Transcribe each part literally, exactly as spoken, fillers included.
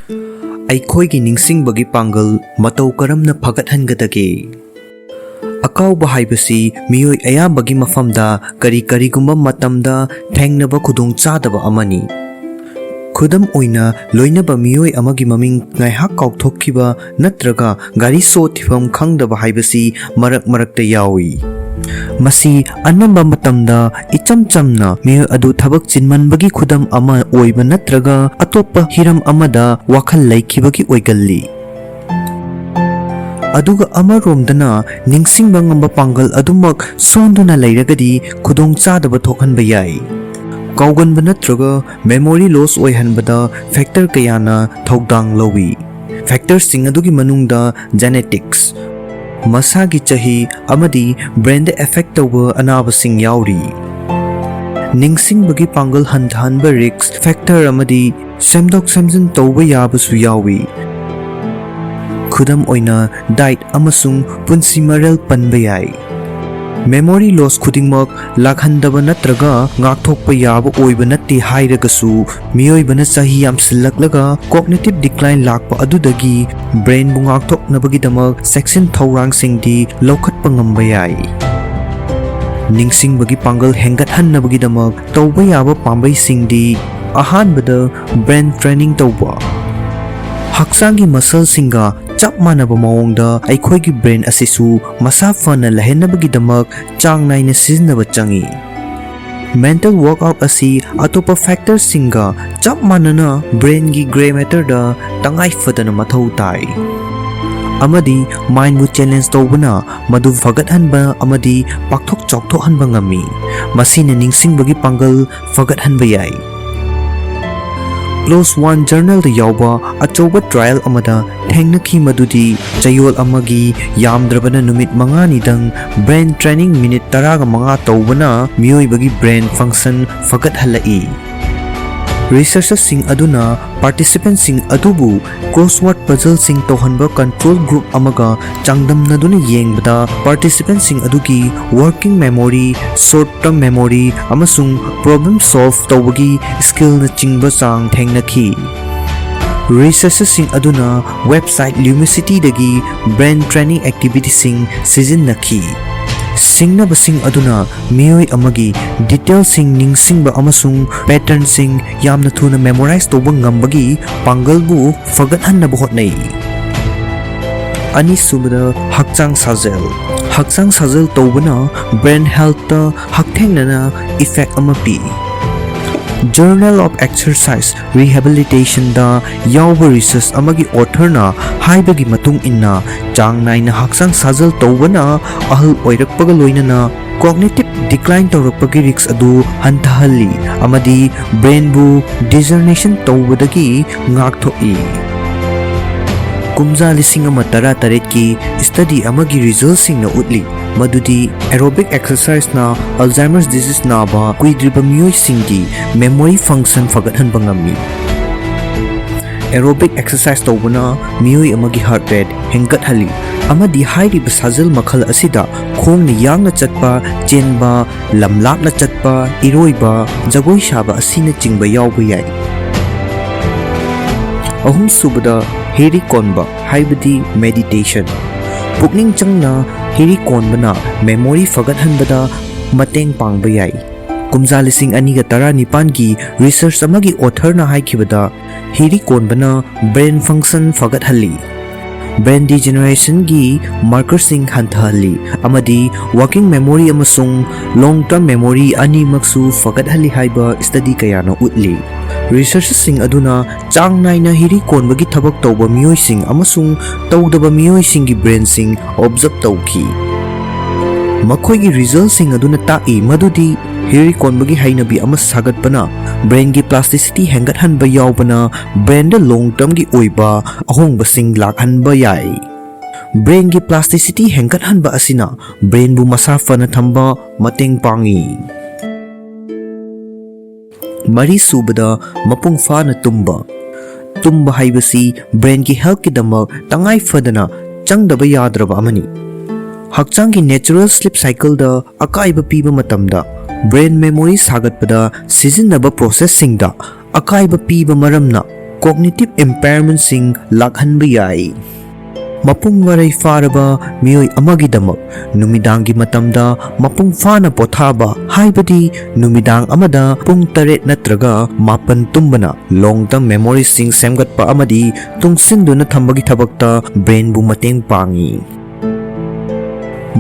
ꯑꯩꯈꯣꯏꯒꯤ ꯅꯤꯡꯁꯤꯡꯕꯒꯤ ꯄꯥꯡꯒꯜ ꯃꯇꯧ ꯀꯔꯝꯅ ꯐꯒꯠꯍꯟꯒꯗꯒꯦ? ꯑꯀꯥꯎꯕ ꯍꯥꯏꯕꯁꯤ ꯃꯤꯑꯣꯏ ꯑꯌꯥꯝꯕꯒꯤ ꯃꯐꯝꯗ ꯀꯔꯤ ꯀꯔꯤꯒꯨꯝꯕ ꯃꯇꯝꯗ ꯊꯦꯡꯅꯕ ꯈꯨꯗꯣꯡꯆꯥꯗꯕ ꯑꯃꯅꯤ꯫ ꯈꯨꯗꯝ ꯑꯣꯏꯅ, ꯂꯣꯏꯅꯕ ꯃꯤꯑꯣꯏ ꯑꯃꯒꯤ ꯃꯃꯤꯡ ꯉꯥꯏꯍꯥꯛ ꯀꯥꯎꯊꯣꯛꯈꯤꯕ ꯅꯠꯇ꯭ꯔꯒ ꯒꯥꯔꯤ ꯁꯣ ꯊꯤꯐꯝ ꯈꯪꯗꯕ ꯍꯥꯏꯕꯁꯤ ꯃꯔꯛ ꯃꯔꯛꯇ ꯌꯥꯎꯏ꯫ ꯃꯁꯤ ꯑꯅꯝꯕ ꯃꯇꯝꯗ ꯏꯆꯝ ꯆꯝꯅ ꯃꯤꯑꯣꯏ ꯑꯗꯨ ꯊꯕꯛ ꯆꯤꯟꯃꯟꯕꯒꯤ ꯈꯨꯗꯝ ꯑꯃ ꯑꯣꯏꯕ ꯅꯠꯇ꯭ꯔꯒ ꯑꯇꯣꯞꯄ ꯍꯤꯔꯝ ꯑꯃꯗ ꯋꯥꯈꯜ ꯂꯩꯈꯤꯕꯒꯤ ꯑꯣꯏꯒꯜꯂꯤ꯫ ꯑꯗꯨꯒ ꯑꯃꯔꯣꯝꯗꯅ, ꯅꯤꯡꯁꯤꯡꯕ ꯉꯝꯕ ꯄꯥꯡꯒꯜ ꯑꯗꯨꯃꯛ ꯁꯣꯟꯗꯨꯅ ꯂꯩꯔꯒꯗꯤ ꯈꯨꯗꯣꯡꯆꯥꯗꯕ ꯊꯣꯛꯍꯟꯕ ꯌꯥꯏ꯫ ꯀꯥꯎꯒꯟꯕ ꯅꯠꯇ꯭ꯔꯒ memory loss ꯑꯣꯏꯍꯟꯕꯗ factor ꯀꯌꯥꯅ ꯊꯧꯗꯥꯡ ꯂꯧꯏ꯫ Factorꯁꯤꯡ ꯑꯗꯨꯒꯤ ꯃꯅꯨꯡꯗ genetics, ꯃꯁꯥꯒꯤ ꯆꯍꯤ, ꯑꯃꯗꯤ brainꯗ effect ꯇꯧꯕ ꯑꯅꯥꯕꯁꯤꯡ ꯌꯥꯎꯔꯤ꯫ ꯅꯤꯡꯁꯤꯡꯕꯒꯤ ꯄꯥꯡꯒꯜ ꯍꯟꯊꯍꯟꯕ risk factor ꯑꯃꯗꯤ ꯁꯦꯝꯗꯣꯛ ꯁꯦꯝꯖꯤꯟ ꯇꯧꯕ ꯌꯥꯕꯁꯨ ꯌꯥꯎꯏ꯫ ꯈꯨꯗꯝ ꯑꯣꯏꯅ, diet ꯑꯃꯁꯨꯡ ꯄꯨꯟꯁꯤ ꯃꯔꯦꯜ ꯄꯟꯕ ꯌꯥꯏ꯫ Memory loss ꯈꯨꯗꯤꯡꯃꯛ ꯂꯥꯛꯍꯟꯗꯕ ꯅꯠꯇ꯭ꯔꯒ ꯉꯥꯛꯊꯣꯛꯄ ꯌꯥꯕ ꯑꯣꯏꯕ ꯅꯠꯇꯦ ꯍꯥꯏꯔꯒꯁꯨ, ꯃꯤꯑꯣꯏꯕꯅ ꯆꯍꯤ ꯌꯥꯝꯁꯤꯜꯂꯛꯂꯒ cognitive decline ꯂꯥꯛꯄ ꯑꯗꯨꯗꯒꯤ brainꯕꯨ ꯉꯥꯛꯊꯣꯛꯅꯕꯒꯤꯗꯃꯛ ꯆꯦꯛꯁꯤꯟ ꯊꯧꯔꯥꯡꯁꯤꯡꯗꯤ ꯂꯧꯈꯠꯄ ꯉꯝꯕ ꯌꯥꯏ꯫ ꯅꯤꯡꯁꯤꯡꯕꯒꯤ ꯄꯥꯡꯒꯜ ꯍꯦꯟꯒꯠꯍꯟꯅꯕꯒꯤꯗꯃꯛ ꯇꯧꯕ ꯌꯥꯕ ꯄꯥꯝꯕꯩꯁꯤꯡꯗꯤ: ꯑꯍꯥꯟꯕꯗ, brain training ꯇꯧꯕ꯫ ꯍꯛꯆꯥꯡꯒꯤ muscleꯁꯤꯡꯒ ꯆꯞ ꯃꯥꯟꯅꯕ ꯃꯑꯣꯡꯗ ꯑꯩꯈꯣꯏꯒꯤ brain ꯑꯁꯤꯁꯨ ꯃꯁꯥ ꯐꯅ ꯂꯩꯍꯟꯅꯕꯒꯤꯗꯃꯛ ꯆꯥꯡ ꯅꯥꯏꯅ ꯁꯤꯖꯤꯟꯅꯕ ꯆꯪꯏ꯫ Mental workout ꯑꯁꯤ ꯑꯇꯣꯞꯄ factorꯁꯤꯡꯒ ꯆꯞ ꯃꯥꯟꯅꯅ brainꯒꯤ grey matterꯗ ꯇꯉꯥꯏ ꯐꯗꯅ ꯃꯊꯧ ꯇꯥꯏ, ꯑꯃꯗꯤ mindꯕꯨ challenge ꯇꯧꯕꯅ ꯃꯗꯨ ꯐꯒꯠꯍꯟꯕ ꯑꯃꯗꯤ ꯄꯥꯛꯊꯣꯛ ꯆꯥꯎꯊꯣꯛꯍꯟꯕ ꯉꯝꯃꯤ꯫ ꯃꯁꯤꯅ ꯅꯤꯡꯁꯤꯡꯕꯒꯤ ꯄꯥꯡꯒꯜ ꯐꯒꯠꯍꯟꯕ ꯌꯥꯏ꯫ Close One Journalꯗ ꯌꯥꯎꯕ ꯑꯆꯧꯕ trial ꯑꯃꯗ ꯊꯦꯡꯅꯈꯤ, ꯃꯗꯨꯗꯤ ꯆꯌꯣꯜ ꯑꯃꯒꯤ ꯌꯥꯝꯗ꯭ꯔꯕꯗ ꯅꯨꯃꯤꯠ ꯃꯉꯥꯅꯤꯗꯪ brain training minute ꯇꯔꯥꯒ ꯃꯉꯥ ꯇꯧꯕꯅ ꯃꯤꯑꯣꯏꯕꯒꯤ brain function ꯐꯒꯠꯍꯜꯂꯛꯏ꯫ Researcherꯁꯤꯡ ꯑꯗꯨꯅ participantꯁꯤꯡ ꯑꯗꯨꯕꯨ crossword puzzleꯁꯤꯡ ꯇꯧꯍꯟꯕ control group ꯑꯃꯒ ꯆꯥꯡꯗꯝꯅꯗꯨꯅ ꯌꯦꯡꯕꯗ, participantꯁꯤꯡ ꯑꯗꯨꯒꯤ working memory, short term memory, ꯑꯃꯁꯨꯡ problem solve ꯇꯧꯕꯒꯤ skillꯅꯆꯤꯡꯕ ꯆꯥꯡ ꯊꯦꯡꯅꯈꯤ꯫ Researcherꯁꯤꯡ ꯑꯗꯨꯅ website Lumicityꯗꯒꯤ brain training activityꯁꯤꯡ ꯁꯤꯖꯤꯟꯅꯈꯤ꯫ ꯁꯤꯡꯅꯕꯁꯤꯡ ꯑꯗꯨꯅ ꯃꯤꯑꯣꯏ ꯑꯃꯒꯤ detailꯁꯤꯡ ꯅꯤꯡꯁꯤꯡꯕ ꯑꯃꯁꯨꯡ patternꯁꯤꯡ ꯌꯥꯝꯅ ꯊꯨꯅ memorize ꯇꯧꯕ ꯉꯝꯕꯒꯤ ꯄꯥꯡꯒꯜꯕꯨ ꯐꯒꯠꯍꯟꯅꯕ ꯍꯣꯠꯅꯩ꯫ ꯑꯅꯤꯁꯨꯕꯗ, ꯍꯛꯆꯥꯡ ꯁꯥꯖꯦꯜ꯫ ꯍꯛꯆꯥꯡ ꯁꯥꯖꯦꯜ ꯇꯧꯕꯅ brain healthꯇ ꯍꯛꯊꯦꯡꯅꯅ effect ꯑꯃ ꯄꯤ꯫ Journal of Exercise Rehabilitationꯗ ꯌꯥꯎꯕ research ꯑꯃꯒꯤ authorꯅ ꯍꯥꯏꯕꯒꯤ ꯃꯇꯨꯡ ꯏꯟꯅ, ꯆꯥꯡ ꯅꯥꯏꯅ ꯍꯛꯆꯥꯡ ꯁꯥꯖꯦꯜ ꯇꯧꯕꯅ ꯑꯍꯜ ꯑꯣꯏꯔꯛꯄꯒ ꯂꯣꯏꯅꯅ cognitive decline ꯇꯧꯔꯛꯄꯒꯤ risk ꯑꯗꯨ ꯍꯟꯊꯍꯜꯂꯤ ꯑꯃꯗꯤ brainꯕꯨ degeneration ꯇꯧꯕꯗꯒꯤ ꯉꯥꯛꯊꯣꯛꯏ꯫ ꯀꯨꯝꯖꯥ ꯂꯤꯁꯤꯡ ꯑꯃ ꯇꯔꯥꯇꯔꯦꯠꯀꯤ study ꯑꯃꯒꯤ resultꯁꯤꯡꯅ ꯎꯠꯂꯤ ꯃꯗꯨꯗꯤ aerobic exerciseꯅ Alzheimer's disease ꯅꯥꯕ ꯀꯨꯏꯗ꯭ꯔꯤꯕ ꯃꯤꯑꯣꯏꯁꯤꯡꯒꯤ memory function ꯐꯒꯠꯍꯟꯕ ꯉꯝꯃꯤ꯫ Aerobic exercise ꯇꯧꯕꯅ ꯃꯤꯑꯣꯏ ꯑꯃꯒꯤ heart rate ꯍꯦꯟꯒꯠꯍꯜꯂꯤ ꯑꯃꯗꯤ ꯍꯥꯏꯔꯤꯕ ꯁꯥꯖꯦꯜ ꯃꯈꯜ ꯑꯁꯤꯗ ꯈꯣꯡꯅ ꯌꯥꯡꯅ ꯆꯠꯄ, ꯆꯦꯟꯕ, ꯂꯝꯂꯥꯞꯅ ꯆꯠꯄ, ꯏꯔꯣꯏꯕ, ꯖꯒꯣꯏ ꯁꯥꯕ ꯑꯁꯤꯅꯆꯤꯡꯕ ꯌꯥꯎꯕ ꯌꯥꯏ꯫ ꯑꯍꯨꯝꯁꯨꯕꯗ, ꯍꯤꯔꯤ ꯀꯣꯟꯕ ꯍꯥꯏꯕꯗꯤ meditation꯫ ꯄꯨꯛꯅꯤꯡ ꯆꯪꯅ ꯍꯤꯔꯤ ꯀꯣꯟꯕꯅ memory ꯐꯒꯠꯍꯟꯕꯗ ꯃꯇꯦꯡ ꯄꯥꯡꯕ ꯌꯥꯏ꯫ ꯀꯨꯝꯖꯥ ꯂꯤꯁꯤꯡ ꯑꯅꯤꯒ ꯇꯔꯥꯅꯤꯄꯥꯟꯒꯤ research ꯑꯃꯒꯤ authorꯅ ꯍꯥꯏꯈꯤꯕꯗ, ꯍꯤꯔꯤ ꯀꯣꯟꯕꯅ brain function ꯐꯒꯠꯍꯜꯂꯤ, brain degenerationꯒꯤ markerꯁꯤꯡ ꯍꯟꯊꯍꯜꯂꯤ ꯑꯃꯗꯤ working memory ꯑꯃꯁꯨꯡ long term memory ꯑꯅꯤꯃꯛꯁꯨ ꯐꯒꯠꯍꯜꯂꯤ ꯍꯥꯏꯕ study ꯀꯌꯥꯅ ꯎꯠꯂꯤ꯫ Researchꯁꯤꯡ ꯑꯗꯨꯅ ꯆꯥꯡ ꯅꯥꯏꯅ ꯍꯤꯔꯤ ꯀꯣꯟꯕꯒꯤ ꯊꯕꯛ ꯇꯧꯕ ꯃꯤꯑꯣꯏꯁꯤꯡ ꯑꯃꯁꯨꯡ ꯇꯧꯗꯕ ꯃꯤꯑꯣꯏꯁꯤꯡꯒꯤ brainꯁꯤꯡ observe ꯇꯧꯈꯤ꯫ ꯃꯈꯣꯏꯒꯤ resultꯁꯤꯡ ꯑꯗꯨꯅ ꯇꯥꯛꯏ ꯃꯗꯨꯗꯤ ꯍꯤꯔꯤ ꯀꯣꯟꯕꯒꯤ ꯍꯩꯅꯕꯤ ꯑꯃ ꯁꯥꯒꯠꯄꯅ brainꯒꯤ plasticity ꯍꯦꯟꯒꯠꯍꯟꯕ ꯌꯥꯎꯕꯅ brainꯗ long termꯒꯤ ꯑꯣꯏꯕ ꯑꯍꯣꯡꯕꯁꯤꯡ ꯂꯥꯛꯍꯟꯕ ꯌꯥꯏ꯫ Brainꯒꯤ plasticity ꯍꯦꯟꯒꯠꯍꯟꯕ ꯑꯁꯤꯅ brainꯕꯨ ꯃꯁꯥ ꯐꯅ ꯊꯝꯕ ꯃꯇꯦꯡ ꯄꯥꯡꯏ꯫ ꯃꯔꯤꯁꯨꯕꯗ, ꯃꯄꯨꯡ ꯐꯥꯅ ꯇꯨꯝꯕ꯫ ꯇꯨꯝꯕ ꯍꯥꯏꯕꯁꯤ brainꯒꯤ healthꯀꯤꯗꯃꯛ ꯇꯉꯥꯏ ꯐꯗꯅ ꯆꯪꯗꯕ ꯌꯥꯗ꯭ꯔꯕ ꯑꯃꯅꯤ꯫ ꯍꯛꯆꯥꯡꯒꯤ natural sleep cycleꯗ ꯑꯀꯥꯏꯕ ꯄꯤꯕ ꯃꯇꯝꯗ brain memory ꯁꯥꯒꯠꯄꯗ ꯁꯤꯖꯤꯟꯅꯕ processꯁꯤꯡꯗ ꯑꯀꯥꯏꯕ ꯄꯤꯕ ꯃꯔꯝꯅ cognitive impairmentꯁꯤꯡ ꯂꯥꯛꯍꯟꯕ ꯌꯥꯏ꯫ ꯃꯄꯨꯡ ꯃꯔꯩ ꯐꯥꯔꯕ ꯃꯤꯑꯣꯏ ꯑꯃꯒꯤꯗꯃꯛ ꯅꯨꯃꯤꯗꯥꯡꯒꯤ ꯃꯇꯝꯗ ꯃꯄꯨꯡ ꯐꯥꯅ ꯄꯣꯊꯥꯕ, ꯍꯥꯏꯕꯗꯤ ꯅꯨꯃꯤꯗꯥꯡ ꯑꯃꯗ ꯄꯨꯡ ꯇꯔꯦꯠ ꯅꯠꯇ꯭ꯔꯒ ꯃꯥꯄꯟ ꯇꯨꯝꯕꯅ long term memoryꯁꯤꯡ ꯁꯦꯝꯒꯠꯄ ꯑꯃꯗꯤ ꯇꯨꯡꯁꯤꯟꯗꯨꯅ ꯊꯝꯕꯒꯤ ꯊꯕꯛꯇ brainꯕꯨ ꯃꯇꯦꯡ ꯄꯥꯡꯏ꯫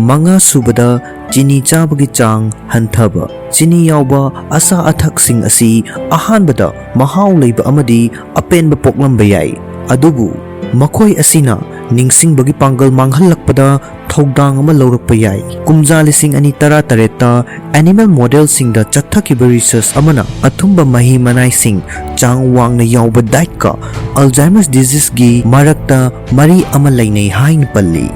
ꯃꯉꯥ ꯁꯨꯕꯗ, ꯆꯤꯅꯤ ꯆꯥꯕꯒꯤ ꯆꯥꯡ ꯍꯟꯊꯕ꯫ ꯆꯤꯅꯤ ꯌꯥꯎꯕ ꯑꯆꯥ ꯑꯊꯛꯁꯤꯡ ꯑꯁꯤ ꯑꯍꯥꯟꯕꯗ ꯃꯍꯥꯎ ꯂꯩꯕ ꯑꯃꯗꯤ ꯑꯄꯦꯟꯕ ꯄꯣꯛꯂꯝꯕ ꯌꯥꯏ, ꯑꯗꯨꯕꯨ ꯃꯈꯣꯏ ꯑꯁꯤꯅ ꯅꯤꯡꯁꯤꯡꯕꯒꯤ ꯄꯥꯡꯒꯜ ꯃꯥꯡꯍꯜꯂꯛꯄꯗ ꯊꯧꯗꯥꯡ ꯑꯃ ꯂꯧꯔꯛꯄ ꯌꯥꯏ꯫ ꯀꯨꯝꯖꯥ ꯂꯤꯁꯤꯡ ꯑꯅꯤ ꯇꯔꯥ ꯇꯔꯦꯠꯇ animal modelꯁꯤꯡꯗ ꯆꯠꯊꯈꯤꯕ research ꯑꯃꯅ ꯑꯊꯨꯝꯕ ꯃꯍꯤ ꯃꯅꯥꯏꯁꯤꯡ ꯆꯥꯡ ꯋꯥꯡꯅ ꯌꯥꯎꯕ dietꯀ Alzheimer's diseaseꯒꯤ ꯃꯔꯛꯇ ꯃꯔꯤ ꯑꯃ ꯂꯩꯅꯩ ꯍꯥꯏꯅ ꯄꯜꯂꯤ꯫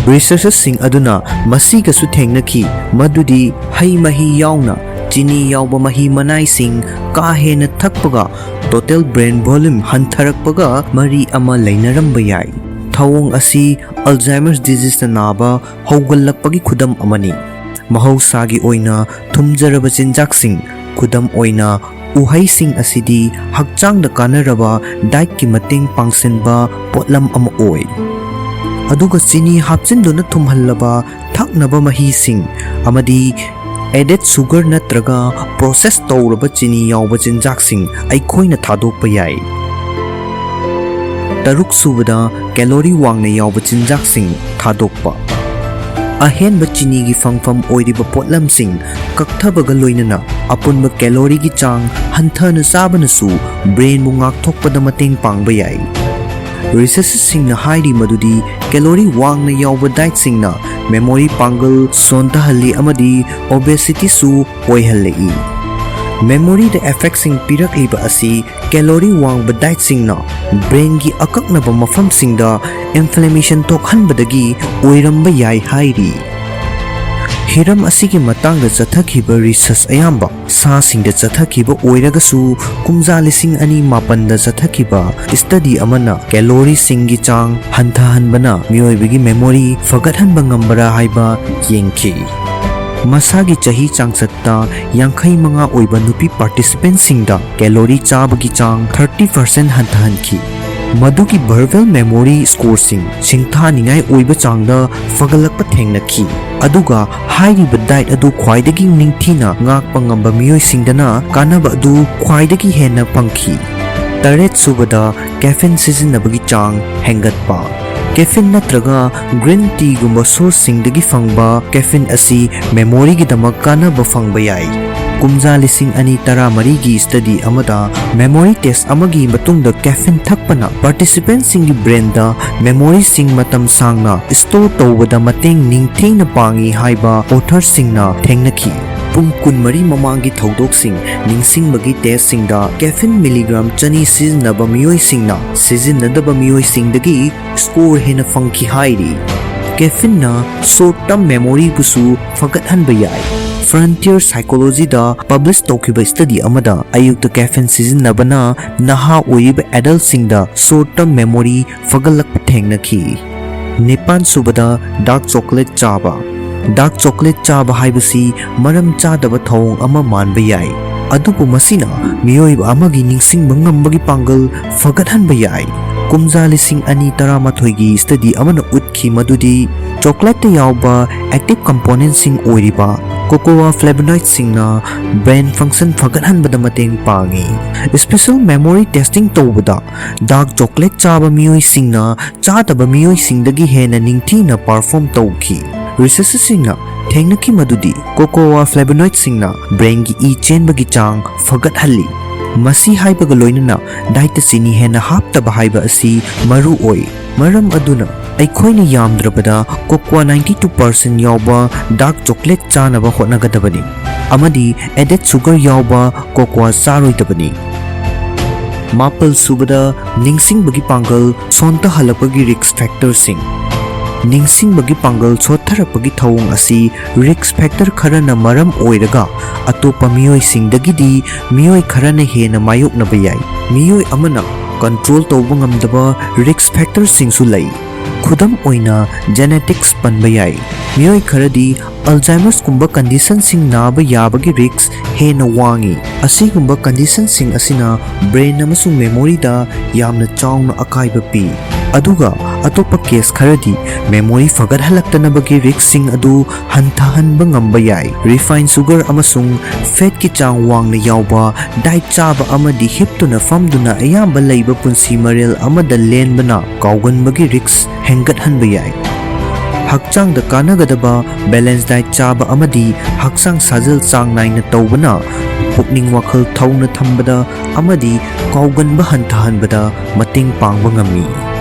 Researchꯁꯤꯡ ꯑꯗꯨꯅ ꯃꯁꯤꯒꯁꯨ ꯊꯦꯡꯅꯈꯤ, ꯃꯗꯨꯗꯤ ꯍꯩ ꯃꯍꯤ ꯌꯥꯎꯅ ꯆꯤꯅꯤ ꯌꯥꯎꯕ ꯃꯍꯤ ꯃꯅꯥꯏꯁꯤꯡ ꯀꯥ ꯍꯦꯟꯅ ꯊꯛꯄꯒ total brain volume ꯍꯟꯊꯔꯛꯄꯒ ꯃꯔꯤ ꯑꯃ ꯂꯩꯅꯔꯝꯕ ꯌꯥꯏ꯫ ꯊꯧꯑꯣꯡ ꯑꯁꯤ Alzheimer's diseaseꯅ ꯅꯥꯕ ꯍꯧꯒꯠꯂꯛꯄꯒꯤ ꯈꯨꯗꯝ ꯑꯃꯅꯤ꯫ ꯃꯍꯧꯁꯥꯒꯤ ꯑꯣꯏꯅ ꯊꯨꯝꯖꯔꯕ ꯆꯤꯟꯖꯥꯛꯁꯤꯡ, ꯈꯨꯗꯝ ꯑꯣꯏꯅ ꯎꯍꯩꯁꯤꯡ ꯑꯁꯤꯗꯤ ꯍꯛꯆꯥꯡꯗ ꯀꯥꯟꯅꯔꯕ dietꯀꯤ ꯃꯇꯦꯡ ꯄꯥꯡꯁꯤꯟꯕ ꯄꯣꯠꯂꯝ ꯑꯃ ꯑꯣꯏ꯫ ꯑꯗꯨꯒ ꯆꯤꯅꯤ ꯍꯥꯞꯆꯤꯟꯗꯨꯅ ꯊꯨꯝꯍꯜꯂꯕ ꯊꯛꯅꯕ ꯃꯍꯤꯁꯤꯡ ꯑꯃꯗꯤ added sugar ꯅꯠꯇ꯭ꯔꯒ process ꯇꯧꯔꯕ ꯆꯤꯅꯤ ꯌꯥꯎꯕ ꯆꯤꯟꯖꯥꯛꯁꯤꯡ ꯑꯩꯈꯣꯏꯅ ꯊꯥꯗꯣꯛꯄ ꯌꯥꯏ꯫ ꯇꯔꯨꯛ ꯁꯨꯕꯗ, calorie ꯋꯥꯡꯅ ꯌꯥꯎꯕ ꯆꯤꯟꯖꯥꯛꯁꯤꯡ ꯊꯥꯗꯣꯛꯄ꯫ ꯑꯍꯦꯟꯕ ꯆꯤꯅꯤꯒꯤ ꯐꯪꯐꯝ ꯑꯣꯏꯔꯤꯕ ꯄꯣꯠꯂꯝꯁꯤꯡ ꯀꯛꯊꯕꯒ ꯂꯣꯏꯅꯅ ꯑꯄꯨꯟꯕ calorie ꯒꯤ ꯆꯥꯡ ꯍꯟꯊꯅ ꯆꯥꯕꯅꯁꯨ brain ꯕꯨ ꯉꯥꯛꯊꯣꯛꯄꯗ ꯃꯇꯦꯡ ꯄꯥꯡꯕ ꯌꯥꯏ꯫ Researchers ꯁꯤꯡꯅ ꯍꯥꯏꯔꯤ ꯃꯗꯨꯗꯤ calorie ꯋꯥꯡꯅ ꯌꯥꯎꯕ diet ꯁꯤꯡꯅ memory ꯄꯥꯡꯒꯜ ꯁꯣꯟꯊꯍꯜꯂꯤ ꯑꯃꯗꯤ obesity ꯁꯨ ꯑꯣꯏꯍꯜꯂꯛꯏ꯫ Memory ꯗ effect ꯁꯤꯡ ꯄꯤꯔꯛꯂꯤꯕ ꯑꯁꯤ calorie ꯋꯥꯡꯕ diet ꯁꯤꯡꯅ brain ꯒꯤ ꯑꯀꯛꯅꯕ ꯃꯐꯝꯁꯤꯡꯗ inflammation ꯊꯣꯛꯍꯟꯕꯗꯒꯤ ꯑꯣꯏꯔꯝꯕ ꯌꯥꯏ ꯍꯥꯏꯔꯤ꯫ ꯍꯤꯔꯝ ꯑꯁꯤꯒꯤ ꯃꯇꯥꯡꯗ ꯆꯠꯊꯈꯤꯕ research ꯑꯌꯥꯝꯕ ꯁꯥꯁꯤꯡꯗ ꯆꯠꯊꯈꯤꯕ ꯑꯣꯏꯔꯒꯁꯨ, ꯀꯨꯝꯖꯥ ꯂꯤꯁꯤꯡ ꯑꯅꯤ ꯃꯥꯄꯟꯗ ꯆꯠꯊꯈꯤꯕ study ꯑꯃꯅ calorie ꯁꯤꯡꯒꯤ ꯆꯥꯡ ꯍꯟꯊꯍꯟꯕꯅ ꯃꯤꯑꯣꯏꯕꯒꯤ memory ꯐꯒꯠꯍꯟꯕ ꯉꯝꯕꯔꯥ ꯍꯥꯏꯕ ꯌꯦꯡꯈꯤ꯫ ꯃꯁꯥꯒꯤ ꯆꯍꯤ ꯆꯥꯡꯆꯠꯇ ꯌꯥꯡꯈꯩ ꯃꯉꯥ ꯑꯣꯏꯕ ꯅꯨꯄꯤ participantꯁꯤꯡꯗ calorie ꯆꯥꯕꯒꯤ ꯆꯥꯡ thirty percent ꯍꯟꯊꯍꯟꯈꯤ꯫ ꯃꯗꯨꯒꯤ verbal memory scoreꯁꯤꯡ ꯁꯤꯡꯊꯥꯅꯤꯡꯉꯥꯏ ꯑꯣꯏꯕ ꯆꯥꯡꯗ ꯐꯒꯠꯂꯛꯄ ꯊꯦꯡꯅꯈꯤ꯫ ꯑꯗꯨꯒ ꯍꯥꯏꯔꯤꯕ diet ꯑꯗꯨ ꯈ꯭ꯋꯥꯏꯗꯒꯤ ꯅꯤꯡꯊꯤꯅ ꯉꯥꯛꯄ ꯉꯝꯕ ꯃꯤꯑꯣꯏꯁꯤꯡꯗꯅ ꯀꯥꯟꯅꯕ ꯑꯗꯨ ꯈ꯭ꯋꯥꯏꯗꯒꯤ ꯍꯦꯟꯅ ꯐꯪꯈꯤ꯫ ꯇꯔꯦꯠ ꯁꯨꯕꯗ, caffeine ꯁꯤꯖꯤꯟꯅꯕꯒꯤ ꯆꯥꯡ ꯍꯦꯟꯒꯠꯄ꯫ Caffeine ꯅꯠꯇ꯭ꯔꯒ green teaꯒꯨꯝꯕ sourceꯁꯤꯡꯗꯒꯤ ꯐꯪꯕ caffeine ꯑꯁꯤ memoryꯒꯤꯗꯃꯛ ꯀꯥꯟꯅꯕ ꯐꯪꯕ ꯌꯥꯏ꯫ ꯀꯨꯝꯖꯥ ꯂꯤꯁꯤꯡ ꯑꯅꯤ ꯇꯔꯥꯃꯔꯤꯒꯤ study ꯑꯃꯗ memory test ꯑꯃꯒꯤ ꯃꯇꯨꯡꯗ caffeine ꯊꯛꯄꯅ participantꯁꯤꯡꯒꯤ brainꯗ memoryꯁꯤꯡ ꯃꯇꯝ ꯁꯥꯡꯅ store ꯇꯧꯕꯗ ꯃꯇꯦꯡ ꯅꯤꯡꯊꯤꯅ ꯄꯥꯡꯏ ꯍꯥꯏꯕ authorꯁꯤꯡꯅ ꯊꯦꯡꯅꯈꯤ꯫ ꯄꯨꯡ ꯀꯨꯟꯃꯔꯤ ꯃꯃꯥꯡꯒꯤ ꯊꯧꯗꯣꯛꯁꯤꯡ ꯅꯤꯡꯁꯤꯡꯕꯒꯤ testꯁꯤꯡꯗ caffeine milligram ꯆꯅꯤ ꯁꯤꯖꯤꯟꯅꯕ ꯃꯤꯑꯣꯏꯁꯤꯡꯅ ꯁꯤꯖꯤꯟꯅꯗꯕ ꯃꯤꯑꯣꯏꯁꯤꯡꯗꯒꯤ score ꯍꯦꯟꯅ ꯐꯪꯈꯤ ꯍꯥꯏꯔꯤ꯫ Caffeineꯅ short term memoryꯕꯨꯁꯨ ꯐꯒꯠꯍꯟꯕ ꯌꯥꯏ꯫ Frontier Psychologyꯗ publish ꯇꯧꯈꯤꯕ study ꯑꯃꯗ ꯑꯌꯨꯛꯇ caffeine ꯁꯤꯖꯤꯟꯅꯕꯅ ꯅꯍꯥ ꯑꯣꯏꯔꯤꯕ adultꯁꯤꯡꯗ short term memory ꯐꯒꯠꯂꯛꯄ ꯊꯦꯡꯅꯈꯤ꯫ ꯅꯤꯄꯥꯟ ꯁꯨꯕꯗ, dark chocolate ꯆꯥꯕ꯫ Dark chocolate ꯆꯥꯕ ꯍꯥꯏꯕꯁꯤ ꯃꯔꯝ ꯆꯥꯗꯕ ꯊꯧꯑꯣꯡ ꯑꯃ ꯃꯥꯟꯕ ꯌꯥꯏ, ꯑꯗꯨꯕꯨ ꯃꯁꯤꯅ ꯃꯤꯑꯣꯏꯕ ꯑꯃꯒꯤ ꯅꯤꯡꯁꯤꯡꯕ ꯉꯝꯕꯒꯤ ꯄꯥꯡꯒꯜ ꯐꯒꯠꯍꯟꯕ ꯌꯥꯏ꯫ ꯀꯨꯝꯖꯥ ꯂꯤꯁꯤꯡ ꯑꯅꯤ ꯇꯔꯥꯃꯥꯊꯣꯏꯒꯤ study ꯑꯃꯅ ꯎꯠꯈꯤ ꯃꯗꯨꯗꯤ chocolateꯇ ꯌꯥꯎꯕ active componentꯁꯤꯡ ꯑꯣꯏꯔꯤꯕ cocoa flavonoidꯁꯤꯡꯅ brain function ꯐꯒꯠꯍꯟꯕꯗ ꯃꯇꯦꯡ ꯄꯥꯡꯏ꯫ Special memory testing ꯇꯧꯕꯗ dark chocolate ꯆꯥꯕ ꯃꯤꯑꯣꯏꯁꯤꯡꯅ ꯆꯥꯗꯕ ꯃꯤꯑꯣꯏꯁꯤꯡꯗꯒꯤ ꯍꯦꯟꯅ ꯅꯤꯡꯊꯤꯅ perform ꯇꯧꯈꯤ꯫ Researcherꯁꯤꯡꯅ ꯊꯦꯡꯅꯈꯤ ꯃꯗꯨꯗꯤ cocoa flavonoidꯁꯤꯡꯅ brainꯒꯤ ꯏ ꯆꯦꯟꯕꯒꯤ ꯆꯥꯡ ꯐꯒꯠꯍꯜꯂꯤ꯫ ꯃꯁꯤ ꯍꯥꯏꯕꯒ ꯂꯣꯏꯅꯅ dietꯇ ꯆꯤꯅꯤ ꯍꯦꯟꯅ ꯍꯥꯞꯇꯕ ꯍꯥꯏꯕ ꯑꯁꯤ ꯃꯔꯨ ꯑꯣꯏ꯫ ꯃꯔꯝ ꯑꯗꯨꯅ ꯑꯩꯈꯣꯏꯅ ꯌꯥꯝꯗ꯭ꯔꯕꯗ cocoa ninety two percent ꯌꯥꯎꯕ dark chocolate ꯆꯥꯅꯕ ꯍꯣꯠꯅꯒꯗꯕꯅꯤ ꯑꯃꯗꯤ added sugar ꯌꯥꯎꯕ cocoa ꯆꯥꯔꯣꯏꯗꯕꯅꯤ꯫ ꯃꯥꯄꯜ ꯁꯨꯕꯗ, ꯅꯤꯡꯁꯤꯡꯕꯒꯤ ꯄꯥꯡꯒꯜ ꯁꯣꯟꯊꯍꯜꯂꯛꯄꯒꯤ risk factorꯁꯤꯡ꯫ ꯅꯤꯡꯁꯤꯡꯕꯒꯤ ꯄꯥꯡꯒꯜ ꯁꯣꯠꯊꯔꯛꯄꯒꯤ ꯊꯧꯑꯣꯡ ꯑꯁꯤ risk factor ꯈꯔꯅ ꯃꯔꯝ ꯑꯣꯏꯔꯒ ꯑꯇꯣꯞꯄ ꯃꯤꯑꯣꯏꯁꯤꯡꯗꯒꯤꯗꯤ ꯃꯤꯑꯣꯏ ꯈꯔꯅ ꯍꯦꯟꯅ ꯃꯥꯌꯣꯛꯅꯕ ꯌꯥꯏ꯫ ꯃꯤꯑꯣꯏ ꯑꯃꯅ control ꯇꯧꯕ ꯉꯝꯗꯕ risk factorꯁꯤꯡꯁꯨ ꯂꯩ꯫ ꯈꯨꯗꯝ ꯑꯣꯏꯅ, genetics ꯄꯟꯕ ꯌꯥꯏ꯫ ꯃꯤꯑꯣꯏ ꯈꯔꯗꯤ Alzheimerꯁꯀꯨꯝꯕ conditionꯁꯤꯡ ꯅꯥꯕ ꯌꯥꯕꯒꯤ risk ꯍꯦꯟꯅ ꯋꯥꯡꯏ꯫ ꯑꯁꯤꯒꯨꯝꯕ conditionꯁꯤꯡ ꯑꯁꯤꯅ brain ꯑꯃꯁꯨꯡ memoryꯗ ꯌꯥꯝꯅ ꯆꯥꯎꯅ ꯑꯀꯥꯏꯕ ꯄꯤ꯫ ꯑꯗꯨꯒ ꯑꯇꯣꯞꯄ case ꯈꯔꯗꯤ memory ꯐꯒꯠꯍꯜꯂꯛꯇꯅꯕꯒꯤ riskꯁꯤꯡ ꯑꯗꯨ ꯍꯟꯊꯍꯟꯕ ꯉꯝꯕ ꯌꯥꯏ꯫ Refined sugar ꯑꯃꯁꯨꯡ fatꯀꯤ ꯆꯥꯡ ꯋꯥꯡꯅ ꯌꯥꯎꯕ diet ꯆꯥꯕ ꯑꯃꯗꯤ ꯍꯤꯞꯇꯨꯅ ꯐꯝꯗꯨꯅ ꯑꯌꯥꯝꯕ ꯂꯩꯕ ꯄꯨꯟꯁꯤ ꯃꯔꯦꯜ ꯑꯃꯗ ꯂꯦꯟꯕꯅ ꯀꯥꯎꯒꯟꯕꯒꯤ risk ꯍꯦꯟꯒꯠꯍꯟꯕ ꯌꯥꯏ꯫ ꯍꯛꯆꯥꯡꯗ ꯀꯥꯟꯅꯒꯗꯕ balance diet ꯆꯥꯕ ꯑꯃꯗꯤ ꯍꯛꯆꯥꯡ ꯁꯥꯖꯦꯜ ꯆꯥꯡ ꯅꯥꯏꯅ ꯇꯧꯕꯅ ꯄꯨꯛꯅꯤꯡ ꯋꯥꯈꯜ ꯊꯧꯅ ꯊꯝꯕꯗ ꯑꯃꯗꯤ ꯀꯥꯎꯒꯟꯕ ꯍꯟꯊꯍꯟꯕꯗ ꯃꯇꯦꯡ ꯄꯥꯡꯕ ꯉꯝꯃꯤ꯫